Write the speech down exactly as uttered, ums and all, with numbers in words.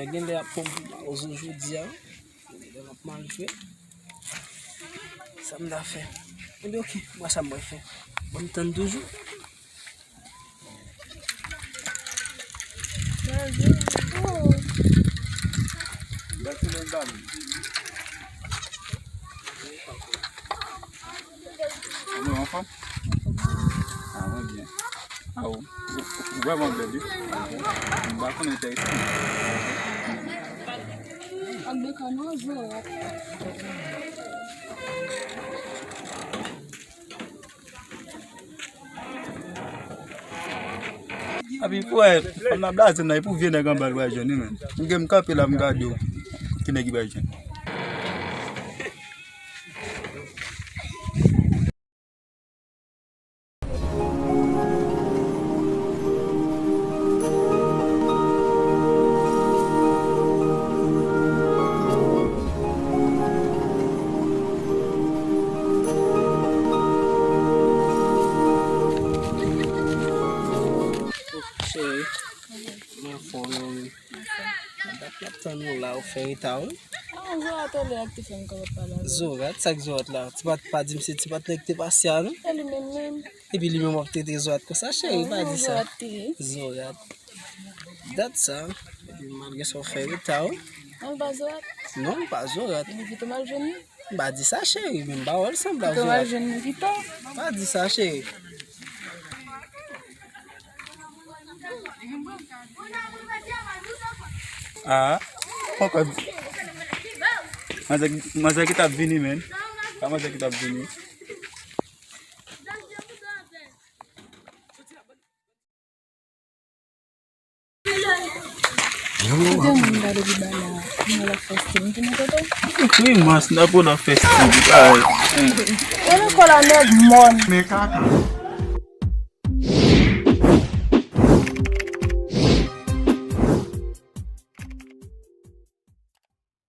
Gen lè ap pran pou mawozo jodi a. Gen lè m ap mal jwe. Sa m ta fè? Ebyen, oke, m wè sa m pral fè. Ban m tann toujou. Mwen anfòm? Ah, mwen byen. Ah, ou, ou, ou vrèman bèl, wi. M pa konnen tèks. Ak de kanal, zo. Abi, pou wè, fanm nan blaze nan, e pou vye nèg anba l pral jwenn li, menm. M gen m kanpe la, m gade w. Ki nèg ki pral jwenn? Cheri, mwen fò non. Dat m ap tann ou la, ou fè reta wi. Ah, Zorat, ou lè ak te fè m kapab pale avè w. Zorat, sa k Zorat la? Ti pa, pa di m se ti patnè ki te pase a non? E li menm menm. Epi li menm w ap trete Zorat konsa, cheri, pa di sa. Zorat te ye. Zorat. Dat sa. Epi malgre sa w fè reta wi. An pa Zorat? Non, m pa Zorat. Epi pito m al jwenn li. M pa di sa, cheri, men m pa wè l sanble a Zorat. Pito m al jwenn li pito. Pa di sa, cheri. Ah, poko. Manzè, manzè ki t ap vini, men. Pa manzè ki t ap vini. Kite moun gade li ba la. Moun la fè stil. M te nan toto. Wi, mas, n ap nan fè stil. Ay. Mwen nan kò la nèg mòn. Men kaka.